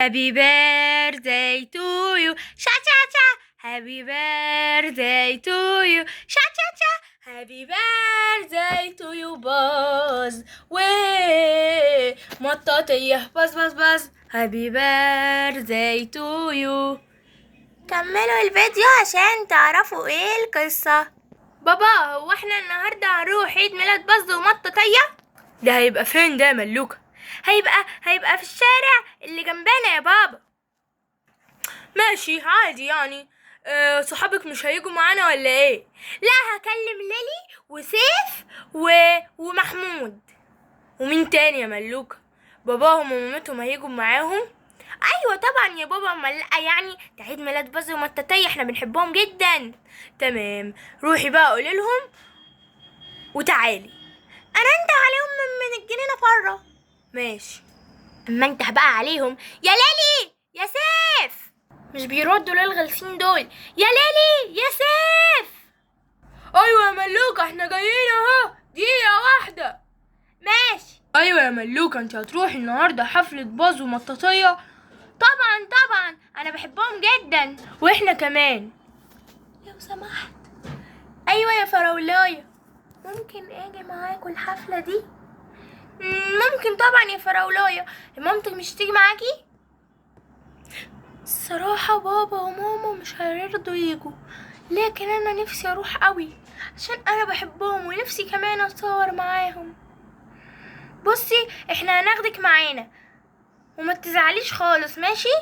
Happy birthday to you cha cha cha Happy birthday to you cha cha cha Happy birthday to you باز و مطاطية باز باز باز Happy birthday to you. كملوا الفيديو عشان تعرفوا ايه القصة. بابا، هو احنا النهاردة هنروح عيد ميلاد باز ومطاطية؟ ده هيبقى فين ده يا ملوكة؟ هيبقى في الشارع اللي جنبنا يا بابا. ماشي عادي يعني. صحابك مش هيجوا معانا ولا ايه؟ لا، هكلم ليلي وسيف ومحمود. ومين تاني يا ملوكة؟ باباهم ومامتهم هيجوا معاهم؟ ايوه طبعا يا بابا، امال لا يعني، ده عيد ميلاد باز ومطاطية، احنا بنحبهم جدا. تمام، روحي بقى قولي لهم وتعالي. انا انت عليهم من الجنينة بره. ماشي. اما انت بقى عليهم يا ليلي يا سيف، مش بيردوا ليه الغلسين دول؟ يا ليلي يا سيف. ايوه يا ملوكة، احنا جايين اهو، دقيقة واحدة. ماشي. ايوه يا ملوكة، انت هتروحي النهاردة حفلة باز ومطاطية؟ طبعا طبعا، انا بحبهم جدا. واحنا كمان. لو سمحت. ايوه يا فراولاية، ممكن اجي معاكم الحفلة دي؟ ممكن طبعا يا فراولاية. مامتك مش تيجي معاكي؟ الصراحة بابا وماما مش هيرضوا يجوا، لكن انا نفسي اروح قوي عشان انا بحبهم ونفسي كمان اتصور معاهم. بصي، احنا هناخدك معانا وما تزعليش خالص، ماشي؟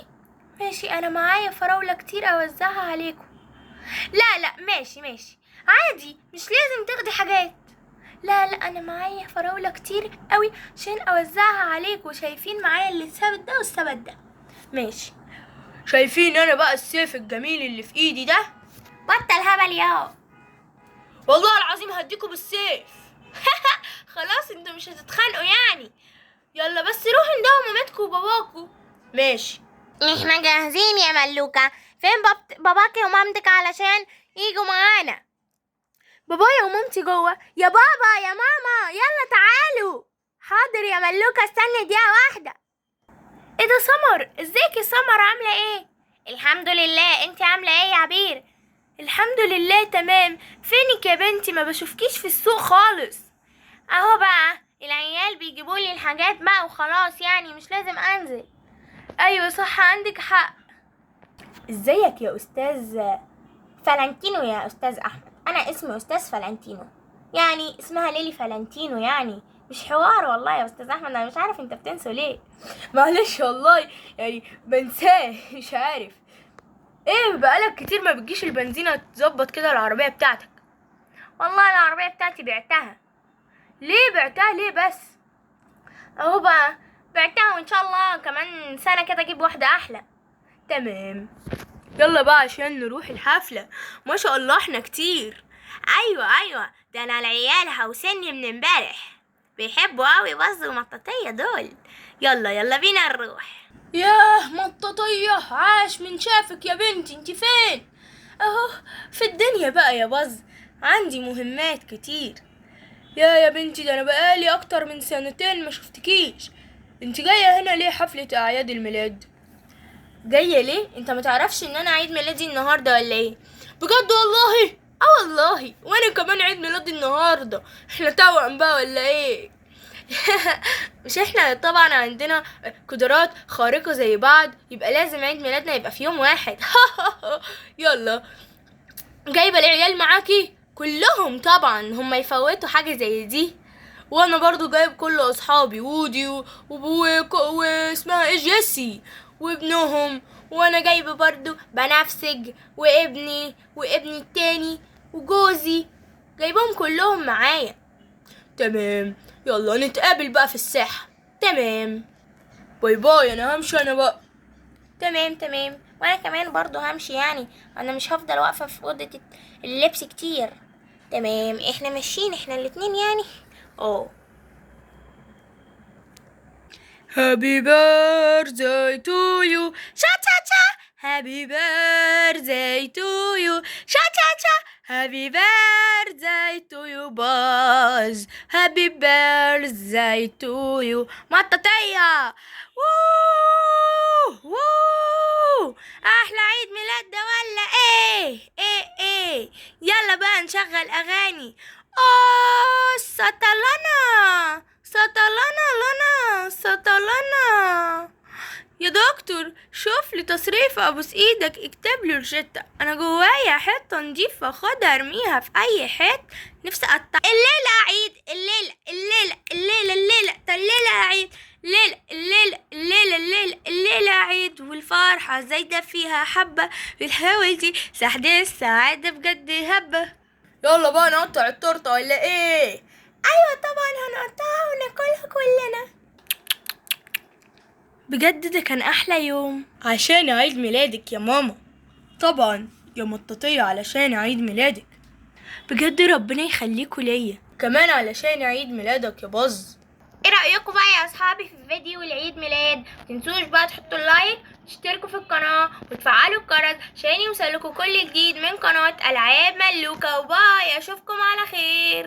ماشي، انا معايا فراولة كتير اوزعها عليكم. لا لا، ماشي ماشي، عادي، مش لازم تاخدي حاجات. لا لا، انا معايا فراولة كتير قوي عشان اوزعها عليكم. شايفين معايا اللي السبت ده والسبت ده. ماشي. شايفين انا بقى السيف الجميل اللي في ايدي ده؟ بطل هبل ياهو، والله العظيم هديكوا بالسيف. خلاص انتوا مش هتتخانقوا يعني. يلا بس روحوا اندهوا مامتكوا وباباكوا. ماشي. احنا جاهزين يا ملوكة. فين باباكي ومامتك علشان يجوا معانا؟ بابايا ومامتي جوه. يا بابا يا ماما يلا تعالوا. حاضر يا ملوكة، استني دقيقة واحدة. ايه ده سمر؟ ازيك يا سمر، عاملة ايه؟ الحمد لله، انت عاملة ايه يا عبير؟ الحمد لله تمام. فينك يا بنتي، ما بشوفكيش في السوق خالص. اهو بقى العيال بيجيبولي الحاجات بقى وخلاص يعني، مش لازم انزل. ايوه صح، عندك حق. ازيك يا استاذ فالنتينو؟ يا استاذ احمد، انا اسمي استاذ فالنتينو، يعني اسمها ليلي فالنتينو، يعني مش حوار والله يا استاذ احمد، انا مش عارف انت بتنسوا ليه. معلش والله يعني بنساه، مش عارف ايه. بقالك كتير ما بتجيش البنزينه تظبط كده العربيه بتاعتك. والله العربيه بتاعتي بعتها. ليه بعتها ليه بس؟ اهو بقى بعتها، وان شاء الله كمان سنه كده اجيب واحده احلى. تمام، يلا بقى عشان نروح الحفله، ما شاء الله احنا كتير. ايوه ايوه، ده انا العيال هوسني من امبارح، بيحبوا قوي باز ومطاطيه دول. يلا يلا بينا نروح. ياه مطاطيه، عاش من شافك يا بنتي، انت فين؟ اهو في الدنيا بقى يا باز، عندي مهمات كتير. يا بنتي، ده انا بقالي اكتر من سنتين ما شفتكيش. انت جايه هنا ليه حفله اعياد الميلاد؟ جايه ليه؟ انت ما تعرفش ان انا عيد ميلادي النهارده ولا ايه؟ بجد والله؟ والله، وانا كمان عيد ميلادي النهارده. احنا توأم بقى ولا ايه؟ مش احنا طبعا عندنا قدرات خارقة زي بعض، يبقى لازم عيد ميلادنا يبقى في يوم واحد. يلا، جايبة العيال معاكي؟ كلهم طبعا، هم يفوتوا حاجة زي دي. وانا برضو جايب كل اصحابي، وودي واسمها ايه جيسي وابنهم، وانا جايبه برضو بنفسج وابني وابني التاني وجوزي، جايبهم كلهم معايا. تمام، يلا نتقابل بقى في الساحة. تمام، باي باي، انا همشي انا بقى. تمام تمام، وانا كمان برضو همشي يعني، انا مش هفضل واقفة في اوضة اللبس كتير. تمام، احنا ماشيين احنا الاتنين يعني. Happy birthday to you cha cha cha Happy birthday to you cha cha cha Happy birthday to you باز، happy birthday to you. مطاطية. ووو ووو، احلى عيد ميلاد ده ولا ايه؟ ايه ايه، يلا بقى نشغل اغاني. اوه سطلنا سطلنا لنا سطلنا. يا دكتور شوف لي تصريف، ابوس ايدك اكتب لي روشتة، انا جوايا حتة نضيفة خدها ارميها في اي حتة، نفسي اقطع. الليلة عيد، الليلة الليلة الليلة الليلة الليلة عيد، الليلة الليلة الليلة الليلة الليلة عيد، والفرحة زايدة فيها حبة، الهوا دي سحد السعادة بجد هبة. يلا بقى نقطع التورتة ولا ايه؟ ايوه طبعا هنقطعها وناكلها كلنا. بجد ده كان احلى يوم. عشان عيد ميلادك يا ماما. طبعا يا مطاطية علشان عيد ميلادك. بجد ربنا يخليكوا ليا. كمان علشان عيد ميلادك يا باز. ايه رأيكم بقى يا اصحابي في فيديو العيد ميلاد؟ متنسوش بقى تحطوا ال like، تشتركوا في القناة، وتفعلوا الجرس عشان يوصلكوا كل جديد من قناة ألعاب ملوكة. و bye، اشوفكم على خير.